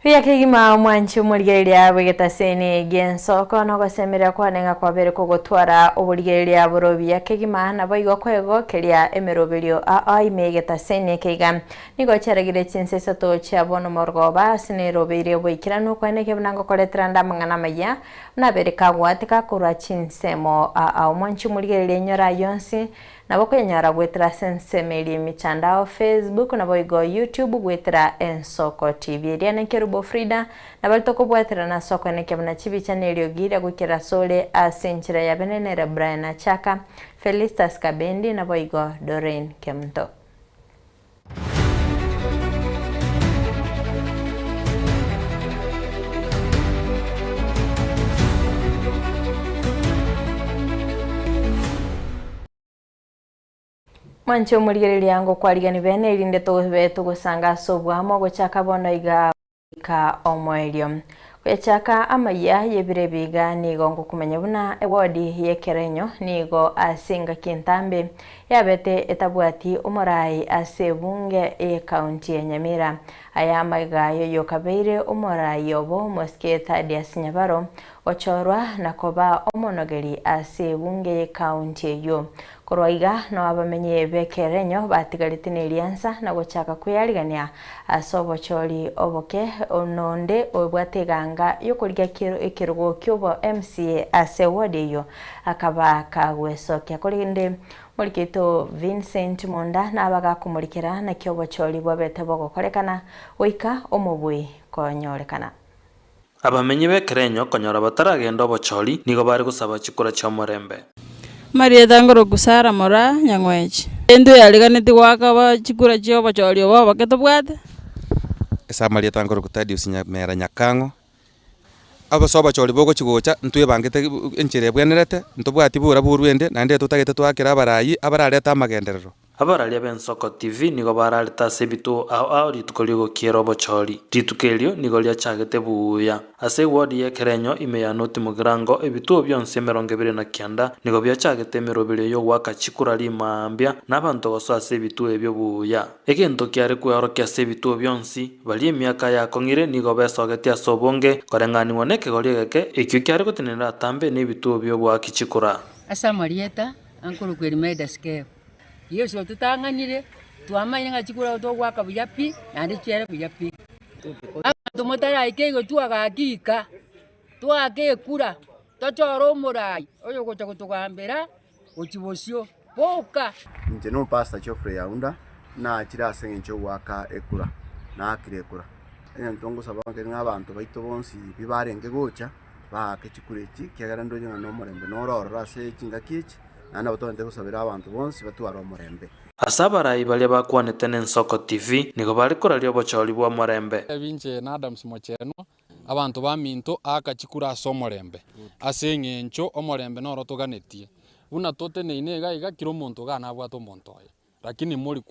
Buya kegima omwanchi omorigereria bw'egetaseni gi'ensoko na ogosemeria kwane ng'a kwabere kogotwara oborigereria bore obuya kegima, naboigo kwegokeria emeroberio ao ime y'egetaseni eke iga. Nigo chiaragire chinsa isato chia bono morgoba ase nerobeire oboikeranu okweneke buna ngokoretera nde amang'ana amaya, buna abere kagwateka korwa chinsemo ao. Omwanchi omorigereria inyore ayio onsi Nabo okonyora goetera ase ensemo eria emitandao, Facebook naboigo YouTube goetera Ensoko TV. Eria ne Kerubo Frida, nabari tokobwaterana ase okoenekia buna chibicha na eriogi riria goikera asore ase enchera ya bene nere Brian Achaka, Felistus Kabendi naboigo Doreen Kemunto. Mwanche omorigereria ngokwarigani bene erinde tobe togosanga ase oboamo gochaka bono iga goika omoerio. Gochaka amayia y'ebiro ebi iga nigo ngokomanya buna ewodi y'ekerenyo nigo ase engaki entambe yabete etabwati omorai ase ebunge y'ecounty ya Nyamira. Aya amaiga aye oyokabeire omorai obo omosike Thaddeus Nyabaro Gochorwa na koba omonogeri ase ebunge y'ecounty eyio. Korwa iga nao abamenyi b'ekerenyo batigarete neriansa na gochaka kweyarigania ase obochori oboke nonde obwate eganga yokorigia ekerogo kiobo MCA ase eward eyio akaba kagwesokia. Korende morikeito Vincent Monda nabagakomorikera naki obochori bwabete bogokorekana goika omobui konyorekana. Abamenyi b'ekerenyo konyora bataragenda obochori, nigo bare gosaba chikura chi'omorembe. Marieta ngoroku Sara Moraa Nyang'wechi. Intwe yariganetie goaka bo chikura chi'obochori obo oboke tobwate. Ase amarieta ngoroku Thaddeus Nyamera Nyakang'o, Ase obochori bogochi gocha ntwebangete enchera ebwenerete, ntobwati bura borwe ende, naende totagete toakere abarai abararete amagenderero. Abararia b'Ensoko TV nigo bararete ase ebituo ao ao rituko ri'ogokiera obochori. Rituko erio nigo riachagete buya. Ase ewodi y'ekerenyo ime ya North Mugirango ebituo bionsi 29 nigo biachagete emeroberio y'ogoaka chikura rimaambia na abanto gosoa ase ebituo ebio buya. Egento kiare kweorokia ase ebituo bionsi, baria emiaka yakong'ire nigo besogetie ase obonge koreng'anigwa nekegori egeke ekio kiare gotenenera atambe nebituo bi'ogoaki chikura. Ase amarieta ankorokwa Elimeda Sikeo. Yeso ototang'anire, twamanyire ng'a chikura togoaka buya pi, naende chiere buya pi. Abanto motaraika igo twagaka ika, twaaka ekura, tochore omorai oyogocha gotogambera gochia bosio, boka. Inche nomopastor Geoffrey Yaunda, nachire ase eng'encho y'ogoaka ekura, naakire ekura. Egento ngosaba nkeri ng'a abanto baito bonsi pi barenge gocha, baake chikura echi, ekiagera ndoche ng'a nomorembe noro ororo ase chingaki echi. Naende nabo togente gosabera abanto bonsi batware omorembe. Ase abarai baria bakwanete n'Ensoko TV, nigo bare koraria obochori bw'omorembe. Inche na Adams Mochenwa, abanto baminto, aaka chikura ase omorembe, ase eng'encho omorembe noro toganetie. Buna toteneine iga iga, kera omonto iga nabwate omonto oye, lakini mori.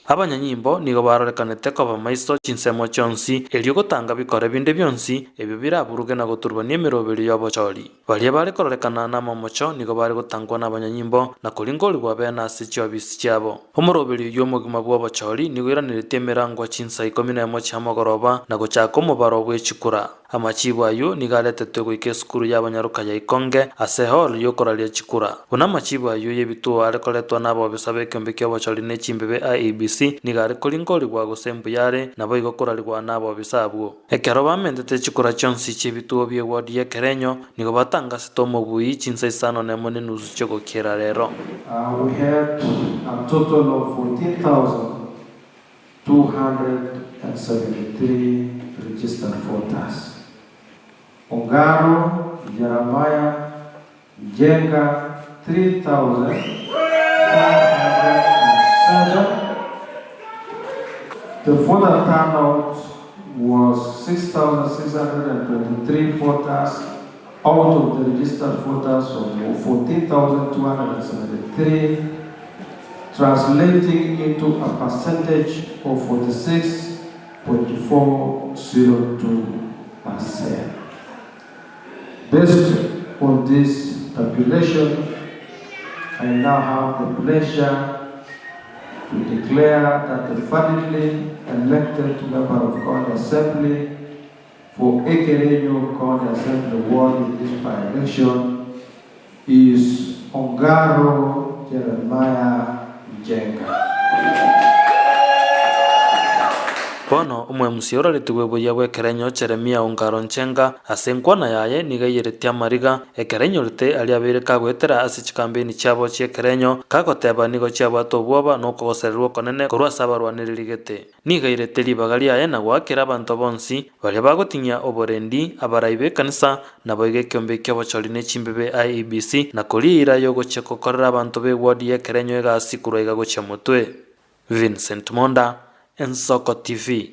Abanyanyimbo nigo barorekanete koba maiso chinsemo chionsi, erio gotanga bikore binde bionsi ebio biraburuge na goturubania emeroberio y'obochori. Baria bare kororekana namamocho nigo bare gotangwa nabanyanyimbo na koringorigwa bene ase chiobisi chiabo. Omoroberio oyio omogima bw'obochori nigo oiraneretie emerangwa chinsa ikomi nemo chia mogoroba na gochaka omobaro bwe chikura. Amachiibo ayio nigo aretetwe goika esukuru y'abanyaroka ya Ikonge ase ehall y'okoraria chikura. Buna amachiibo ayio y'ebituo are koretwa n'abobisa b'ekeombe ki'obochori ne chimbebe IEBC nigo are koringorigwa gose mbuya are naboigo korarigwa n'abobisa abwo. Ekero bamentete chikura chionsi chi'ebituo bi'eward y'ekerenyo nigo batangasete omobui chinsa isano nemo nenusu chi'ogokiera rero. We had a total of 14,273 registered voters. Ongaro Jeremiah Njenga 3,507. The voter turnout was 6,623 voters out of the registered voters of 14,273, translating into a percentage of 46.402%. Based on this tabulation, I now have the pleasure to declare that the validly elected member of County Assembly for Ekerenyo County Assembly Ward in this by-election is Ongaro Jeremiah Njenga. Bono omwemusia oraretigwe buya bw'ekerenyo Jeremia Ongaro Njenga ase enkwana yaye nigo aiyeretie amariga ekero ainyorete aria abeire kagoetera ase chikambeni chiabo chi'ekerenyo, kagoteba nigo chiabwate obwoba na okogosererwa okonene korwa ase abarwanereri gete. Nigo airete ribaga riaye na goakera abanto bonsi baria bagotinyia oborendi, abarai b'ekanisa, naboigo ekeombe ki'obochori ne chimbebe IEBC, na koria eira y'ogochia gokorera abanto b'eward y'ekerenyo egasi korwa iga gochia motwe. Vincent Monda, Ensoko TV.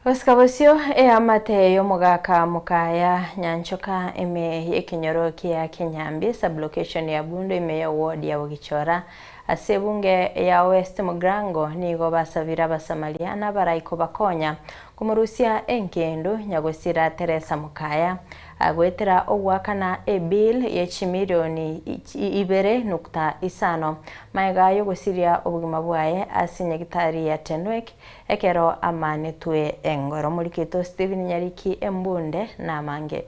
Gosika bosio eamate y'omogaka Mokaya Nyanchoka ime y'ekenyoro kia Kenyambi sublocation ya Bundo ime ya ward ya Bogichora ase ebunge ya West Mugrango nigo basabire Abasamaria na abarai kobakonya komorusia engendu nyagosira Teresa Mokaya Goetera ogoakana ebill ye chimilioni ibere nukta isano magega y'ogosiria obogima bwaye ase nyagitari ya Tenwek ekero amanetwe engoro. Omorikito Stephen Nyariki Embunde namange.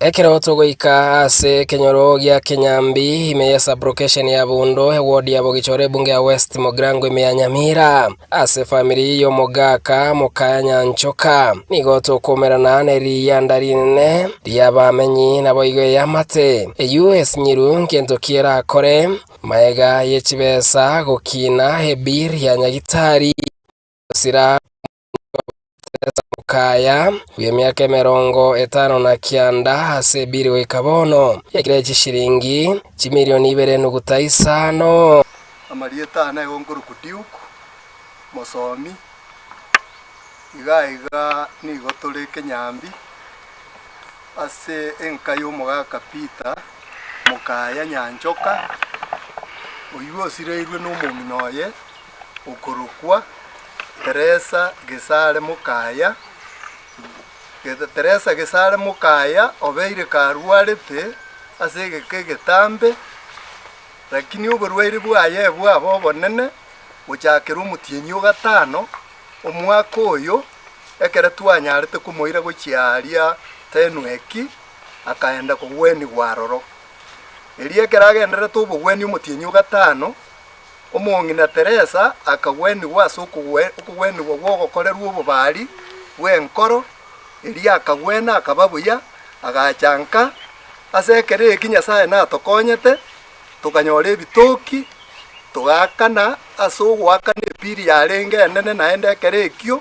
Ekero togoika ase ekenyoro gia Kenyambi, ime ye sub-location ya Bundo, eward ya Bogichora ebunge ya West Mogrango ime ya Nyamira, ase efamiri y'omogaka Mokaya Nyanchoka, nigo tokoumerana ne riyianda rinene ri'abamenyi naboigo ey'amate. Eyio esinyiru ngento ki erakore maega ye chibesa gokina ebir ya Nyagitari gosira Mokaya bw'emiaka 59 ase ebiri goika bono, yakire chishiringi chimilioni ibere nuguta isano. Amarieta ane igo nkorokwa Duke, mosomi, iga iga nigo tore Kenyambi, ase enka y'omogaka Peter Mokaya Nyanchoka, oyio osireirwe nomong'ina oye okorokwa Teresa Gesare Mokaya, Teresa Gesare Mokaya obeire karwarete ase egeka egetambe, lakini oborwaire bwaye bwaba obonene gochakera omotienyi o gatano omwaka oyo, ekero twanyarete komoira gochia aria Tenweki, akaenda kogwenigwa aroro. Erio ekero agendererete obogwenia omotienyi o gatano, Omong'ina Teresa akagwenigwa ase okogwenigwa gw'ogokorerwa obobari bw'enkoro, erio akagwena akaba buya, agacha nka. Ase ekero eki Nyasae natokonyete, tokanyora ebitoki, togaakana ase ogoakana ebiri yarenge enene naende ekero ekio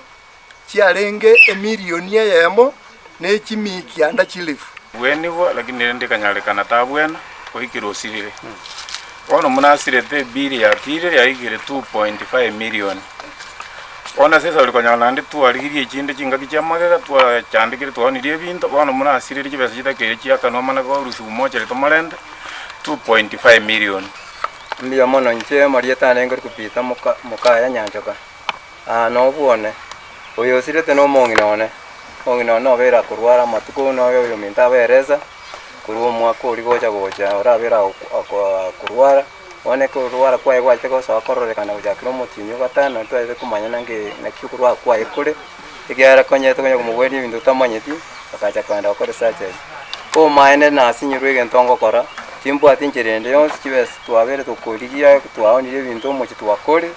chiarenge emilioni eyemo ne chimia kianda chilifu. Bwenigwa, lakini rende ekanyarekana tabwena, goikera osirire. Bono buna asirete ebill yatire yaikire 2.5 million. Bono ase esabari konyora naende twarigirie echinde chingaki chia magega twachandekire twaonirie ebinto, bono buna asirire chibesa chitakeire chiakanwa mana korusiwa mochari tomorente 2.5 million. Mbuya mono inche amarieta ane ngori Peter Mokaya Nyanchoka. Aa nobwone, oyo osirete nomong'ina one, omong'ina one obeire akorwara amatuko noyo oyominto aberesa, korwa omwaka oria gocha gocha orabere akorwara, bono ekorwara kwaye gwachete gosoa kororekana gochakera omotienyi o gatano ntwaete komanya naki naki okorwara kwaye kore, ekiagera konyete konya komogwenia ebinto otamanyeti, akacha kogenda gokora esurgery. Omaene nasinyirwe egento ngokora, timbwati enchera ende yonsi chibesa twabere tokorigia twaonirie ebinto omochie twakore.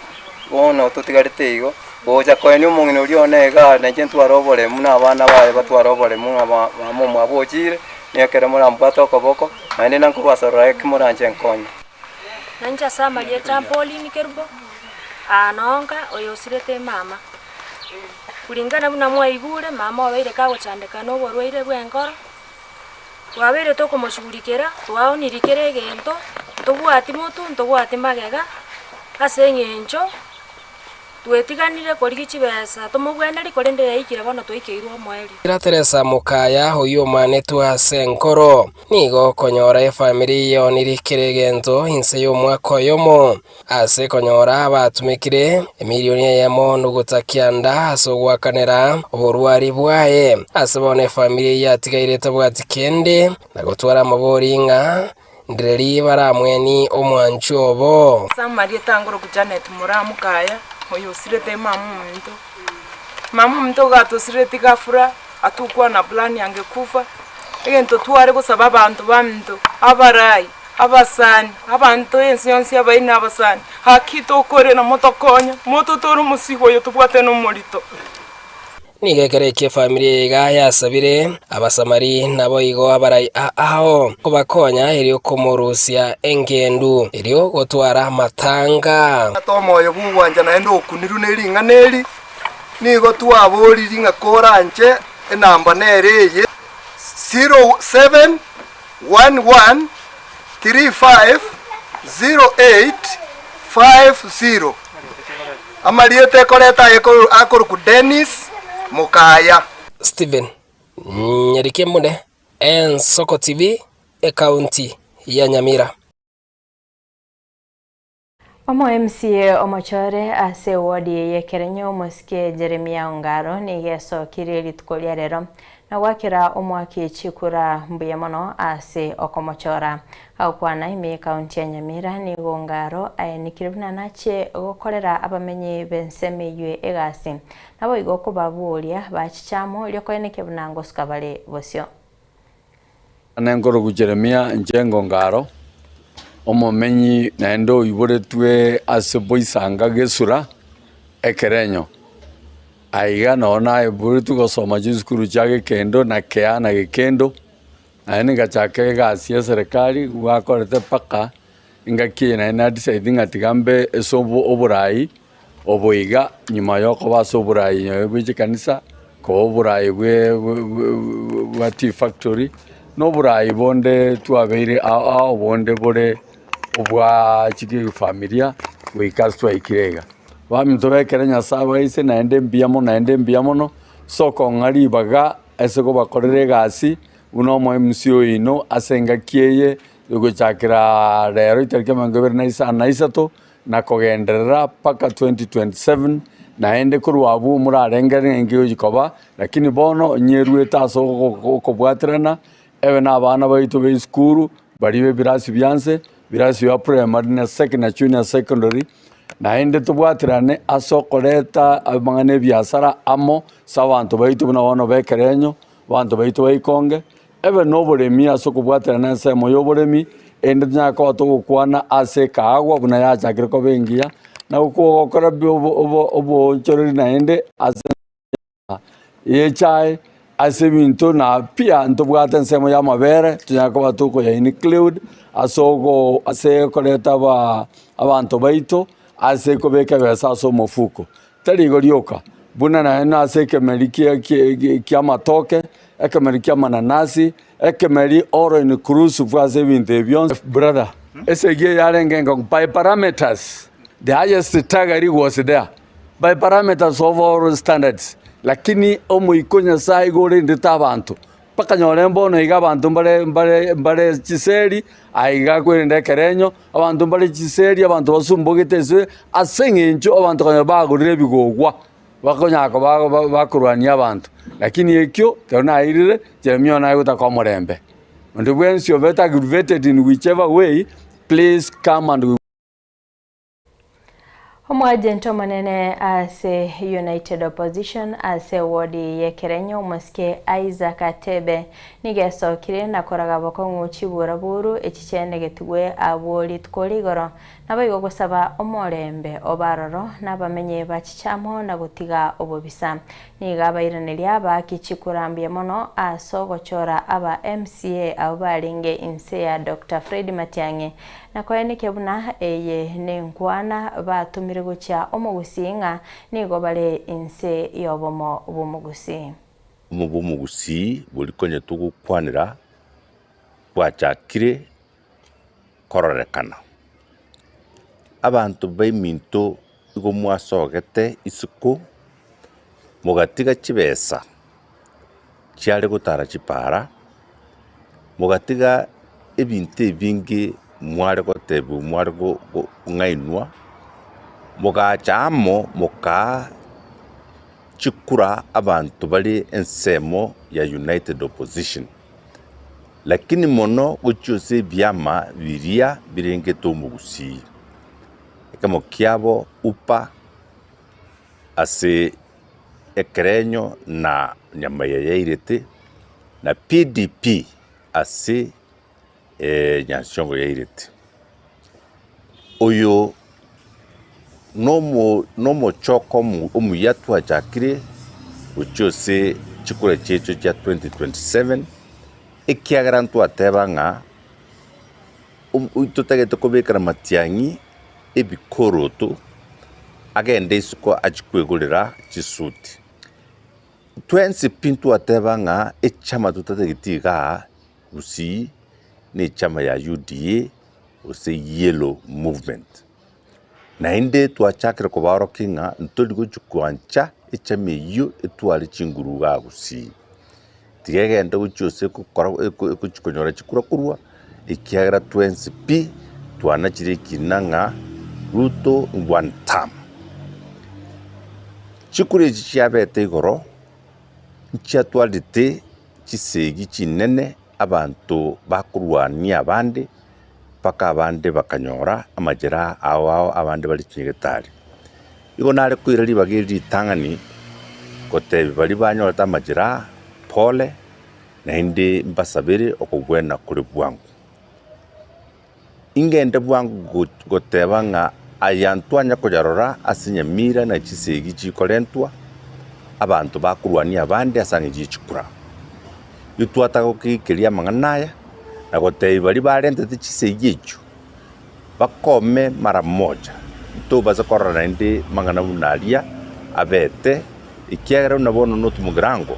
Bono totigarete igo, gocha koenia omong'ina oria one igaa, na inche ntware oboremu, na abana baye batware oboremu, ng'a mama omwabo ochire, na ekero morambwate okoboko, naende nankobasorora eki moranche nkonye. Nainche ase amarieta a Pauline Kerubo, aa nonka oyo osirete mama. Kulingana buna mwaigure, mama obeire kagochandeka na oborwaire bw'enkoro, twabeire tokomoshughulikera, twaonirie kera egento, ntobwati motwe, ntobwati magega, ase eng'encho twetiganire korigia chibesa tomobwenerie korende yaikire bono twaikeirwe omoerio. Kera Teresa mokaya oyio omanetwe ase enkoro, nigo okonyora efamiri yeonirie kera egento inse y'omwaka oyomo. Ase konyora abatumekire emilioni eyemo nuguta kianda ase ogoakanera oborwari bwaye. Ase bono efamiri eyio yatigaire etabwati kende, na gotwara amabori ng'a ndireri baramweni omwanchwa obo. Ase amarieta angoroku Janet Moraa Mokaya, Oyo osirete mama ominto. Mama ominto iga atosireti ghafla, hatukua na plan angekufa, egento tware gosaba abanto baminto, abarai, abasani, abanto ense yonsi abaini abasani, haki tokorera motokonye, mototore omosigo oyo tobwate nomorito. Nigo ekero ekio efamiri eye iga yasabire Abasamari naboigo abarai ao kobakonya erio komorusia engendu, erio gotwara amatanga. Ase omoyo bw'ogwancha naende okunirwe ne ring'ana eri, nigo twaboriri ng'a koranche enamba nere eye, 0711350850. Amarieta ekoreta aye akorokwa Dennis Mokaya. Stephen Nyarikemune, Ensoko TV, Ekaunti ya Nyamira. Omo MCA omochore ase ewodi eye y'Ekerenyo omosike Jeremiah Ongaro nigo esokirie rituko ria rero na goakera omwaki chikura mbuya mono ase okomochora. Agokwana ime y'Ekaunti ya Nyamira nigo Ongaro aenikire buna nache gokorera abamenyi b'ensemo eyio egasi Naboigo okobaboria bachiche amo, erio koenekia buna ngosuka bare bosio. Ane nkorokwa Jeremia inche Ngongaro, omomenyi naende oiboretwe ase Boisanga Gesura, Ekerenyo. Aiga noo naiboretwe gosoma chisukuru chia Gekendo na Kea na Gekendo, naende ngachaka egasi ya eserekari gwakorete mpaka engaki eye naende na decide ng'a tiga mbe ase oborai. Obo iga nyuma y'okoba ase oboraai nyoyo bwe chikanisa, koba oboraai bwa tea factory, na oboraai bonde twabeire ao ao bonde bore obwa chifamilia goika ase twaikire iga. Baminto bekere Nyasaye abaise naende mbuya mono naende mbuya mono, ase okong'a ribaga ase kobakorera egasi buna omo MC oino ase engaki eye egochakera rero etariki emerongo ebere na isano na isato. na kogenderera mpaka 2027, naende korwa abwo morarengerere ng'a inki egochia koba, lakini bono onyeruete ase okobwaterana, ebe na abana baito ba esukuru, baria ba ebirasi bia nse, ebirasi bia primary na na junior secondary, naende tobwaterane ase okoreta amang'ana ya ebiasara amo ase abanto baito buna bono ba ekerenyo, abanto baito ba ikonge, Ebe noboremi ase okobwaterana ensemo y'oboremi, erinde tonyare koba togokwana ase ekaagwa buna yachakire koba engiya, na gokora oboonchoreri naende ase y'echae, ase ebinto na pia ntobwate ensemo y'amabere tonyare koba tokoya include ase ogo ase okoreta abanto baito ase kobeka ebesa ase omofuko. Tari igo rioka, buna naende nase ekemeri ki'amatoke, ekemeri ki'amananasi, ekemeri all inclusive ase ebinto ebi bionsi. Brother, esegi eye yarenge enkong'u by parameters, the highest tagari was there, by parameters of all standards, lakini omoika o Nyasaye igo orendete abanto. Mpaka nyore mbono iga abanto mbare mbare mbare chiseri, aiga kwerende ekerenyo, abanto mbare chiseri, abanto basumbogete ase ase eng'encho abanto konyora bagorire ebigogwa, bakonyara koba ba bakorwania abanto. Lakini ekio, ekero nairire, Jeremia one agotaka omorembe. Onde bwensi obete aggravated in whichever way, please come and we. Omoagenti omonene ase United Opposition ase ewodi y'Ekerenyo omosike Isaac Atebe nigo esokire na koraga bokong'u chiburaburu echi chianegetigwe abwo rituko rigoro naboigo gosaba omorembe obe aroro na abamenyi bachiche amo na gotiga obobisa. Nigo abairaneria abaaki chikura mbuya mono ase ogochora aba MCA abwo barenge inse ya Doctor Fred Matiang'i Na koenekia buna eye nenkwana batomire gochia omogusii ng'a nigo bare inse y'obomo bw'omogusii. Obomo bw'omogusii boria konya togokwanera bwachakire kororekana. Abanto b'eminto igo mwasogete isiko, mogatiga chibesa chiare gotara chipara, mogatiga ebinto ebinge mware gotebiwa mware kong'ainwa, mogacha amo mokaa chikura abanto bare ensemo ya United Opposition. Lakini mono gochia ase ebiama biria birengete omogusii, ekemo kiabo UPA. ase ekerenyo na Nyamaiya yairete, na PDP ase Nyansiongo yairete. Oyo nomochoko omuya twachakire gochia ase chikura chiaito chia 2027, ekiagera ntwateba ng'a totagete kobekera matiang'i ebikoroto agende isiko achie kwegorera chisuti. Twensi pi ntwateba ng'a echama totatageti igaa Gusii nechama ya UDA gose Yellow Movement. Naende twachakire kobaorokia ng'a ntori gochia koancha echama eyio etware chinguru igaa Gusii. Tiga egende gochia ase egokora egochia konyora chikura korwa, ekiagera twensi pi twanachire ekina ng'a Ruto one term. Chikura echi chiabete igoro, nchiatwarete chisegi chinene abanto bakorwania abande, mpaka abande bakanyora amajeraha ao ao abande bare chinyegetari. Igo nare koira ribaga eri ritang'ani gotebia baria banyorete amajeraha pole, naende mbasabere okogwena kore bwango. Ingende bwango goteba ng'a aya ntwanya koyarora ase nyamira na chisegi chikorentwa, abanto bakorwania abande ase eng'encho ye chikura. Intwataka gokeikeria amang'ana aya na gotebia baria barentete chisegi echio bakome mara moja, ntobasa korora naende amang'ana buna aria abete, ekiagera buna bono notomogirango,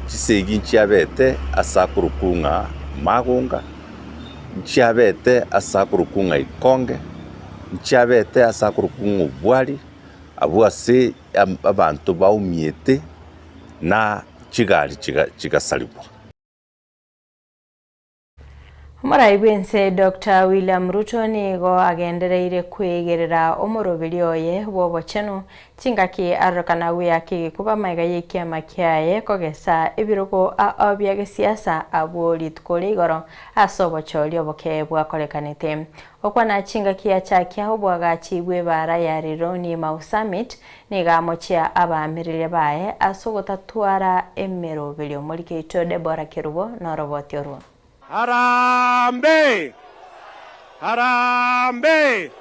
chisegi nchiabete ase akorokwa ng'a Magonga. Nchiabete ase akorokwa ng'a Ikonge, nchiabete ase akorokwa ng'a Obwari, abwo ase abanto baumiete na chigari chigasarigwa. Omorai bw'ense Doctor William Ruto nigo agendereire kwegerera omoroberi oye bw'obochenu Chingaki arorekana gweaka egekuba amaiga y'ekiama kiaye kogesa ebirogo ao bia gesiasa abwo rituko ria igoro ase obochori oboke bwakorekanete. Gokwana chingaki achakia oboagachi bw'ebaara ya Rironi Mau Summit nigo amochia abaamereria baye ase ogotatwara emeroberio. Omoriki oito Deborah Kerubo noroboti orwo. Harambee! Harambee!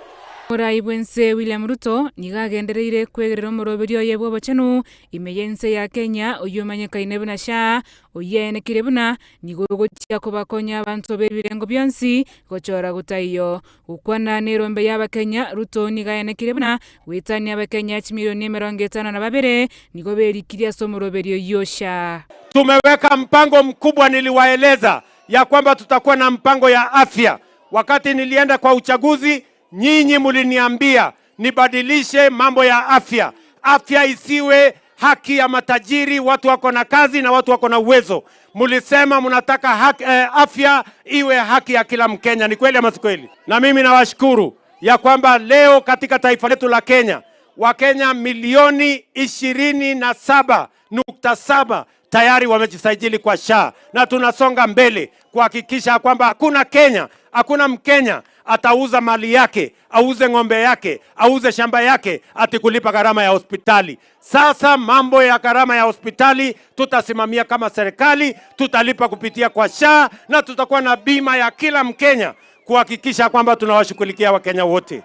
Omorai bw'ense William Ruto nigo agendereire kwegerera omoroberio oye bw'obochenu ime y'ense ya Kenya oyio omanyekaine buna SHA, oyio aenekire buna nigo ogochia kobakonya abanto b'ebirengo bionsi gochora gotaiyo. Gokwana nerombe y'Abakenya, Ruto nigo aenekire buna goetania Abakenya chimilioni 52 nigo berikirie ase omoroberio oyio SHA. Tumeweka mpango mkubwa, niliwaeleza ya kwamba tutakuwa na mpango ya afya. Wakati nilienda kwa uchaguzi, nyinyi mliniambia nibadilishe mambo ya afya, afya isiwe haki ya matajiri, watu wako na kazi na watu wako na uwezo. Mlisema mnataka haki, afya iwe haki ya kila Mkenya. Ni kweli ama si kweli? Na mimi nawashukuru ya kwamba leo katika taifa letu la Kenya Wakenya milioni 27.7 tayari wamejisajili kwa SHA na tunasonga mbele kuhakikisha kwamba hakuna Kenya, hakuna Mkenya atauza mali yake, auze ng'ombe yake, auze shamba yake ati kulipa gharama ya hospitali. Sasa mambo ya gharama ya hospitali tutasimamia kama serikali, tutalipa kupitia kwa SHA na tutakuwa na bima ya kila Mkenya kuhakikisha kwamba tunawashughulikia Wakenya wote.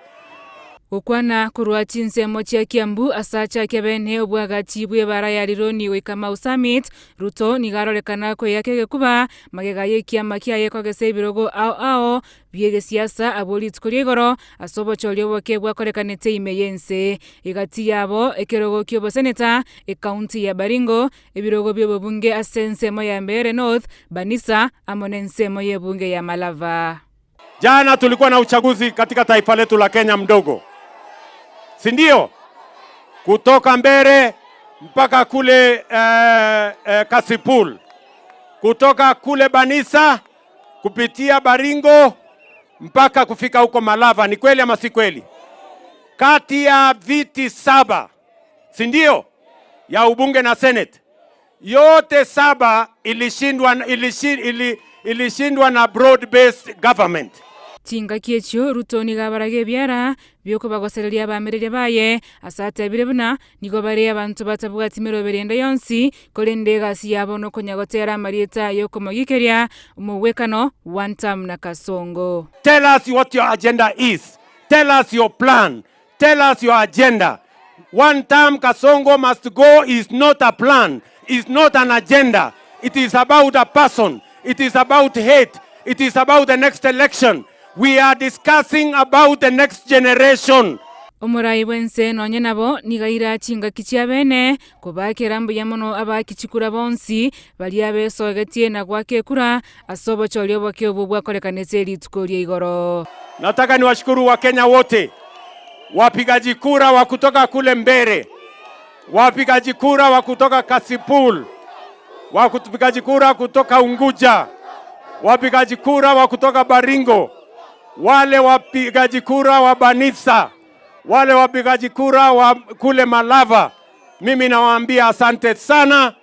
Gokwana korwa chinsemo chia Kiambu ase achake bene obwagachi bw'ebara ya Rironi goika Mau Summit, Ruto nigo arorekana kweyaka egekuba magega y'ekiama kiaye kogesa ebirogo ao ao bi'egesiasa abwo rituko ria igoro ase obochori oboke bwakorekanete ime y'ense. Egati yabo ekerogo ki'oboseneta, ekaunti ya Baringo, ebirogo bi'obobunge ase ensemo ya Mbeere North, Banisa, amo nensemo y'ebunge ya Malava. Jana tulikuwa na uchaguzi katika taifa letu la Kenya mdogo, si ndio? Kutoka Mbeere mpaka kule Kasipul, kutoka kule Banisa kupitia Baringo mpaka kufika huko Malava. Ni kweli ama si kweli? Kati ya viti 7, si ndio, ya ubunge na senate, yote 7 ilishindwa na broad based government. Chingaki echio Ruto nigo abaraga ebiara biokobagosereria abaamereria baye, ase atebire buna nigo bare abanto batabwati meroberi ende yonsi, korende egasi yabo nokonya gotera amarieta y'okomogikeria omogwekano One Term na Kasongo. Tell us what your agenda is. Tell us your plan. Tell us your agenda. One term Kasongo must go is not a plan, is not an agenda. It is about a person. It is about hate. It is about the next election. We are discussing about the next generation. Omorai bw'ense nonye nabo nigo aira chingaki chi'abene kobakera mbuya mono abaaki chikura bonsi baria besogetie na goaka ekura ase obochori oboke obwo bwakorekanete rituko ria igoro. Nataka niwashukuru Wakenya wote wapigaji kura wa kutoka kule Mbere, wapigaji kura wa kutoka Kasipul, wapigaji kura kutoka Unguja, wapigaji kura wa kutoka Baringo, wale wapigaji kura wa Banisa, wale wapigaji kura wa kule Malava. Mimi nawaambia asante sana.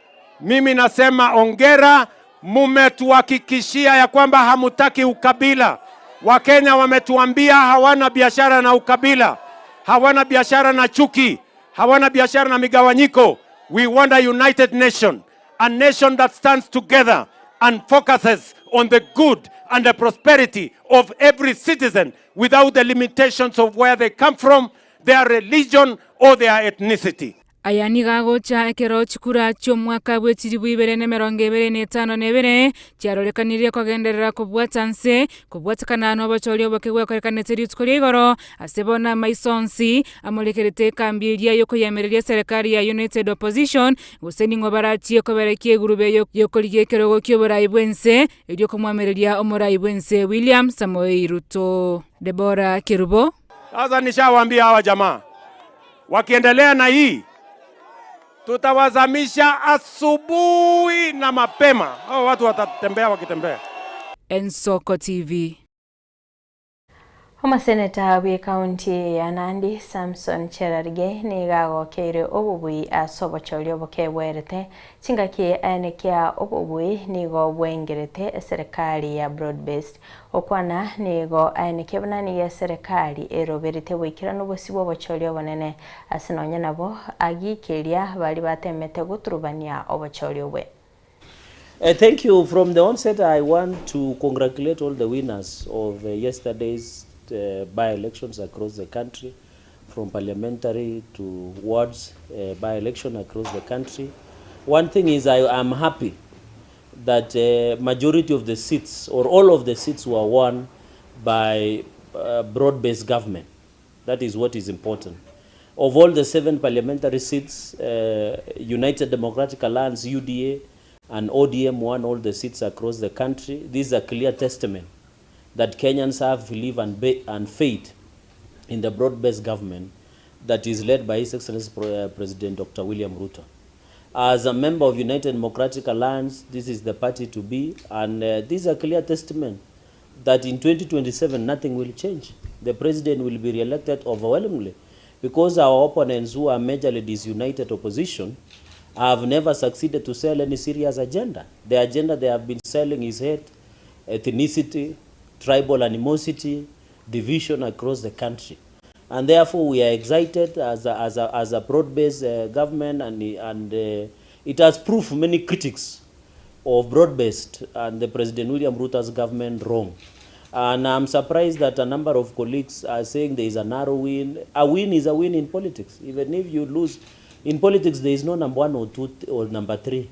Mimi nasema ongera, mumetuhakikishia ya kwamba hamutaki ukabila. Wakenya wametuambia hawana biashara na ukabila, hawana biashara na chuki, hawana biashara na migawanyiko. We want a united nation, a nation that stands together and focuses on the good and the prosperity of every citizen without the limitations of where they come from, their religion or their ethnicity. Aya nigo agocha ekero chikura chi'omwaka bwe chilifu ibere na emerongo ebere na etano na ebere chiarorekanirie kogenderera kobwata nse, kobwatekana nobochori oboke bwakorekanete rituko ria igoro, ase bono amaiso onsi amorekerete ekambi eria y'okoyemereria eserekari ya United Opposition, gose ning'o barachie koberekia egurube y'okorigia ekerogo ki'oborai bw'ense, erio komwamereria omorai bw'ense William Samoei Ruto. Deborah Kerubo. Sasa nishawaambia hawa jamaa wakiendelea na hii tutawazamisha asubuhi na mapema. Hao watu watatembea wakitembea. Ensoko TV. Omoseneta bw'ecounty ya Nandi Samson Cherargei nigo agokeire obobui ase obochori oboke bwerete chingaki aenekia obobui nigo bwaingerete eserekari ya broad based okwana nigo aenekia buna nigo eserekari eroberete goikerana obosi bwa obochori obonene ase nonya nabo agikeria bari batemete goturubania obochori obwe. Thank you. From the onset, I want to congratulate all the winners of yesterday's by-elections across the country, from parliamentary to wards by-election across the country. One thing is I am happy that majority of the seats, or all of the seats, were won by broad-based government. That is what is important. Of all the 7 parliamentary seats, United Democratic Alliance, UDA, and ODM won all the seats across the country. This is a clear testament that Kenyans have belief and faith in the broad-based government that is led by His Excellency President Dr. William Ruto. As a member of United Democratic Alliance, this is the party to be, and this is a clear testament that in 2027 nothing will change. The president will be re-elected overwhelmingly because our opponents, who are majorly disunited opposition, have never succeeded to sell any serious agenda. The agenda they have been selling is hate, ethnicity, tribal animosity, division across the country. And therefore we are excited as a broad-based government, and it has proved many critics of broad-based and the President William Ruto's government wrong. And I'm surprised that a number of colleagues are saying there is a narrow win. A win is a win in politics. Even if you lose, in politics there is no number 1 or 2 or number 3.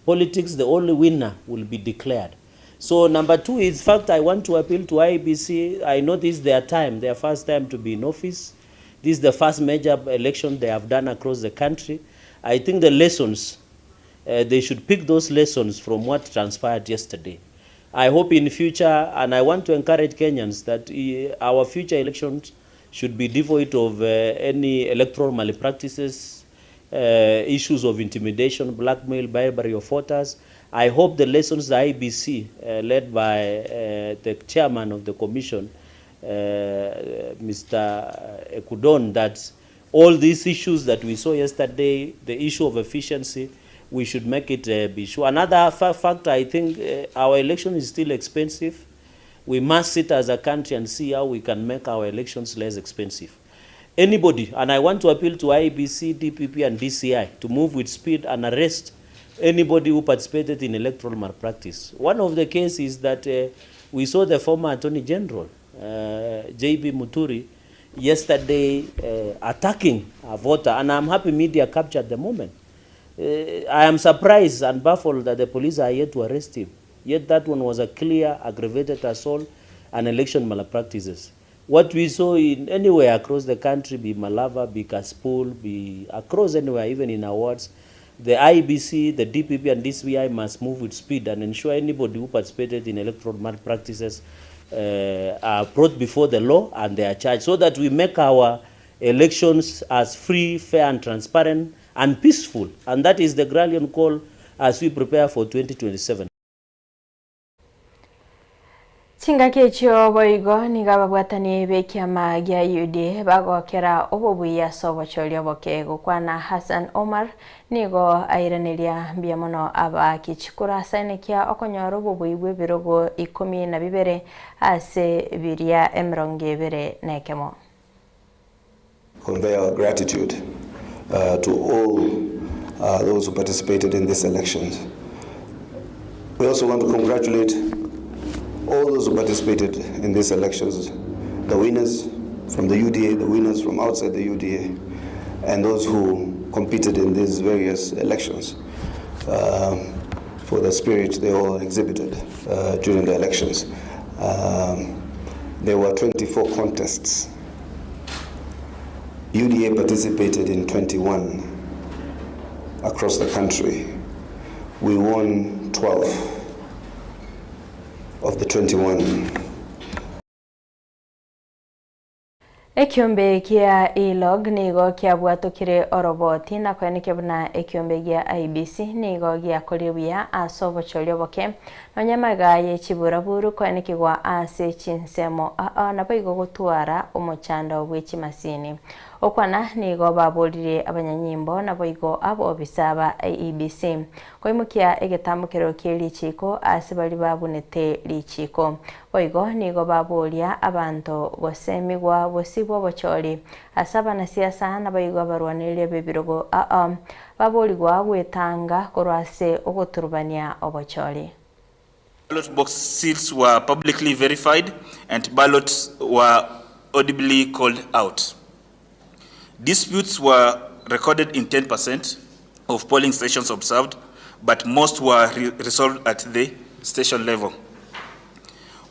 Politics, the only winner will be declared. So number 2 is, fact, I want to appeal to IEBC. I know this is their time, their first time to be in office. This is the first major election they have done across the country. I think the lessons, they should pick those lessons from what transpired yesterday. I hope in future, and I want to encourage Kenyans that our future elections should be devoid of any electoral malpractices, issues of intimidation, blackmail, bribery of voters. I hope the lessons the IEBC, led by the chairman of the commission, Mr. Ekudon, that all these issues that we saw yesterday, the issue of efficiency, we should make it be sure. Another factor, I think our election is still expensive. We must sit as a country and see how we can make our elections less expensive. Anybody, and I want to appeal to IEBC, DPP and DCI to move with speed and arrest anybody who participated in electoral malpractice. One of the cases is that we saw the former Attorney General, J.B. Muturi, yesterday attacking a voter, and I'm happy media captured the moment. I am surprised and baffled that the police are yet to arrest him. Yet that one was a clear aggravated assault and election malpractices. What we saw in anywhere across the country, be Malava, be Kasipul, be across anywhere, even in our wards, the IEBC, the DPP and DCI must move with speed and ensure anybody who participated in electoral malpractices are brought before the law and they are charged, so that we make our elections as free, fair and transparent and peaceful. And that is the rallying call as we prepare for 2027. Chingaki echio boigo nigo ababwatani b'ekiama gia UDA bagokera obobuya ase obochori oboke gokwana Hassan Omar nigo airaneria mbuya mono abaaki chikura asaenekia okonyora obobui bwa ebirogo 12 ase biria 21. Convey our gratitude to all those who participated in these elections. We also want to congratulate all those who participated in these elections, the winners from the UDA, the winners from outside the UDA, and those who competed in these various elections for the spirit they all exhibited during the elections. There were 24 contests. UDA participated in 21 across the country. We won 12 of the 21. Ekiombe kia E-log nigo kiabwatokire oroboti na kweneke buna ekiombe gia IEBC nigo giakorire buya ase obochori oboke nonyamaga ye chiburaburu kwenekigwa ase chinsemo aa nabo igo gotwara omochando bwe chimasini. Okwana nigo baborire abanyanyimbo nabo igo abobisa ba IEBC koimukia egetambokero kie richiko ase bari babunete richiko. Boigo nigo baboria abanto gosemigwa bosibwa obochori ase abanasiasa nabo igo abarwanire bebirogo aa baborigwa gwetanga korwa ase ogoturubania obochori. Ballot box seals were publicly verified and ballots were audibly called out. Disputes were recorded in 10% of polling stations observed, but most were resolved at the station level.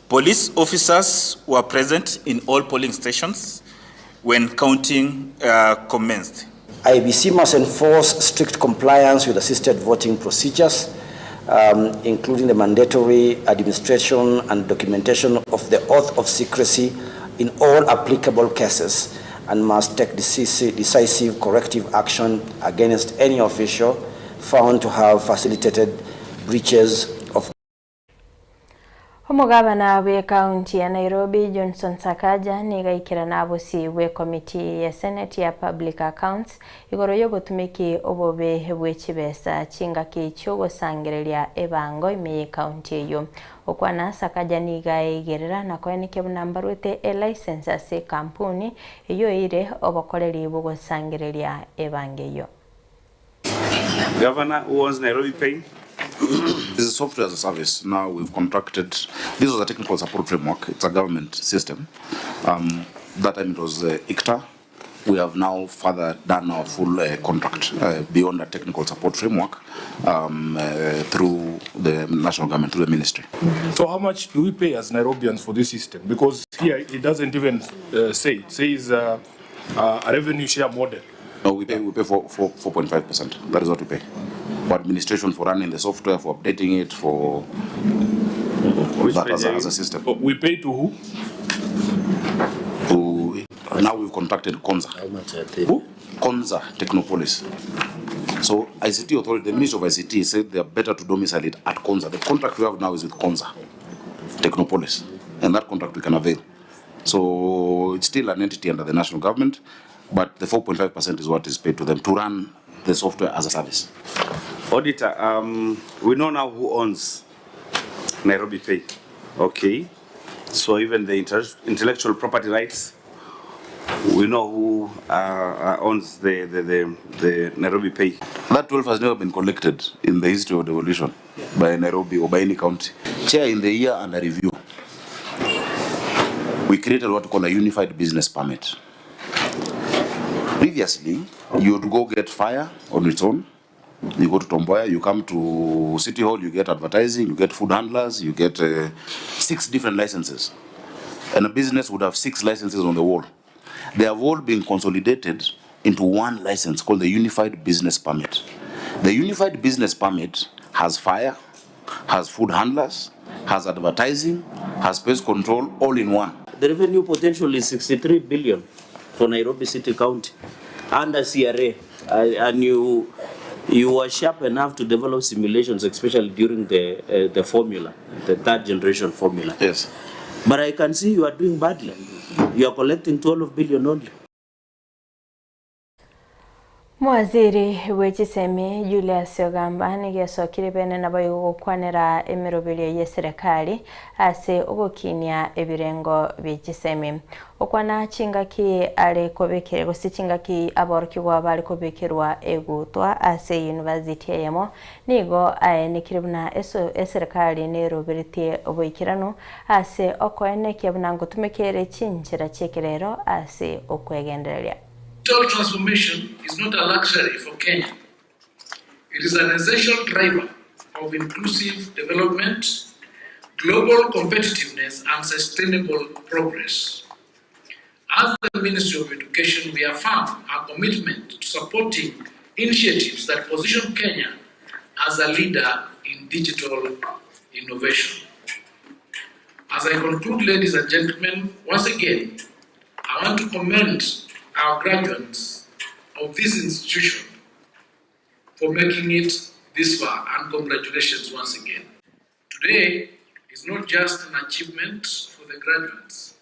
Police officers were present in all polling stations when counting commenced. IEBC must enforce strict compliance with assisted voting procedures, including the mandatory administration and documentation of the oath of secrecy in all applicable cases, and must take decisive corrective action against any official found to have facilitated breaches of. Omugabana bwe county ya Nairobi Johnson Sakaja nigaikira nabosi bwe committee ya Senate ya Public Accounts igoro yobotumiki obobe bwe chibesa chingaki chiogosangereria ebango ime county eyo. Okwana Sakaja nigaigerera na koeneke bunambarwete e license ase kampuni eyo ire obokoreri bogosangereria ebango eyo. Governor, who owns Nairobi Pay? This is software as a service. Now we've contracted, this was a technical support framework. It's a government system. That time it was ICTA. We have now further done our full contract beyond a technical support framework through the national government, through the ministry. So how much do we pay as Nairobians for this system? Because here it doesn't even say. It says a revenue share model. No, we pay 4.5%. That is what we pay. For administration, for running the software, for updating it, for that as a system. We pay to who? To, now we've contracted Konza. How much are they? Who? Konza Technopolis. So ICT authority, the Ministry of ICT said they are better to domicile it at Konza. The contract we have now is with Konza Technopolis, and that contract we can avail. So it's still an entity under the national government, but the 4.5% is what is paid to them to run the software as a service. Auditor, we know now who owns Nairobi Pay. Okay. So even the intellectual property rights, we know who owns the, the, the, the Nairobi Pay. That 12 has never been collected in the history of devolution by Nairobi or by any county. Chair, in the year under review, we created what we call a unified business permit. Previously, you would go get fire on its own. You go to Tom Mboya, you come to City Hall, you get advertising, you get food handlers, you get 6 different licenses. And a business would have 6 licenses on the wall. They have all been consolidated into one license called the Unified Business Permit. The Unified Business Permit has fire, has food handlers, has advertising, has pest control, all in one. The revenue potential is 63 billion for Nairobi City County under CRA. And you were sharp enough to develop simulations, especially during the formula, the third generation formula. Yes. But I can see you are doing badly. You are collecting 12 billion only. Mwaziri wechisemi Julius Ogamba nigesokire bene nabo gokwanera emiroberio ye serikali ase ogokinia ebirengo byechisemi okwana chingaki ale kobekere gose chingaki aborokigwa bari kobekerwa egutwa ase university yemo nigo aenekire buna eserikali neroberetie oboikerano ase okoenekia buna ngotumekere chinchera chiekerero ase okwegendereria. Digital transformation is not a luxury for Kenya. It is an essential driver of inclusive development, global competitiveness, and sustainable progress. As the Ministry of Education, we affirm our commitment to supporting initiatives that position Kenya as a leader in digital innovation. As I conclude, ladies and gentlemen, once again, I want to commend our graduates of this institution for making it this far, and congratulations once again. Today is not just an achievement for the graduates.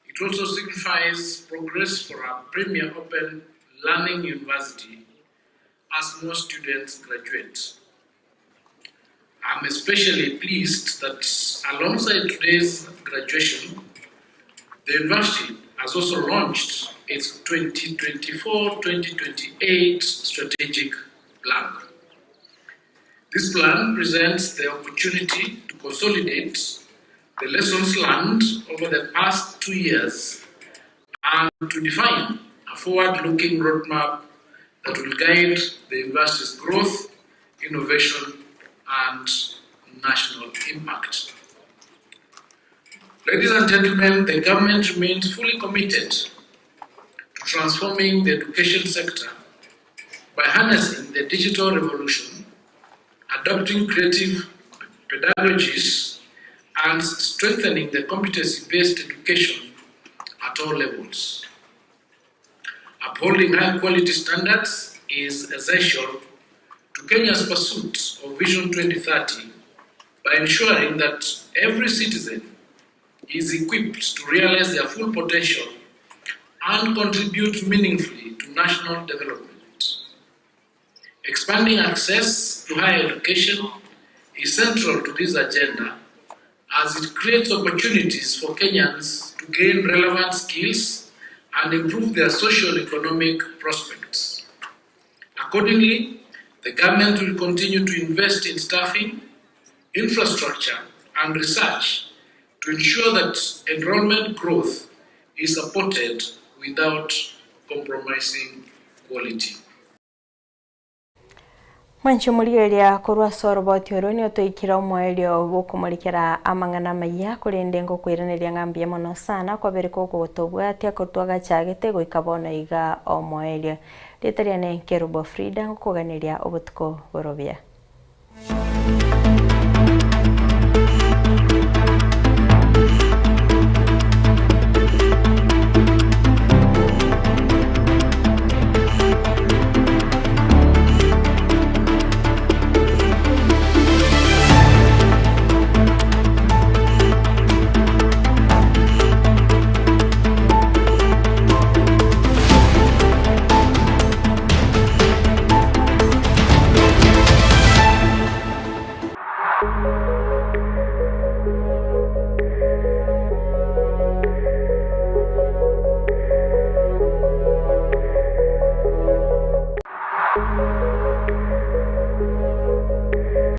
It also signifies progress for our premier open learning university as more students graduate. I'm especially pleased that alongside today's graduation, the university has also launched its 2024-2028 strategic plan. This plan presents the opportunity to consolidate the lessons learned over the past 2 years and to define a forward-looking roadmap that will guide the university's growth, innovation, and national impact. Ladies and gentlemen, the government remains fully committed to transforming the education sector by harnessing the digital revolution, adopting creative pedagogies, and strengthening the competency-based education at all levels. Upholding high-quality standards is essential to Kenya's pursuit of Vision 2030 by ensuring that every citizen is equipped to realize their full potential and contribute meaningfully to national development. Expanding access to higher education is central to this agenda as it creates opportunities for Kenyans to gain relevant skills and improve their socio-economic prospects. Accordingly, the government will continue to invest in staffing, infrastructure, and research to ensure that enrollment growth is supported without compromising quality. Mwanchumuliria korwa soroboti oro ni otoikira omwelio bokumurikira amang'ana maya kurinde ngokwiraneria ng'ambia mono sana kwabere kogotobwatia korutwagachagete goika bono iga omwelio rita riane Kerubo Frida ngokuganiria obotuko borobia.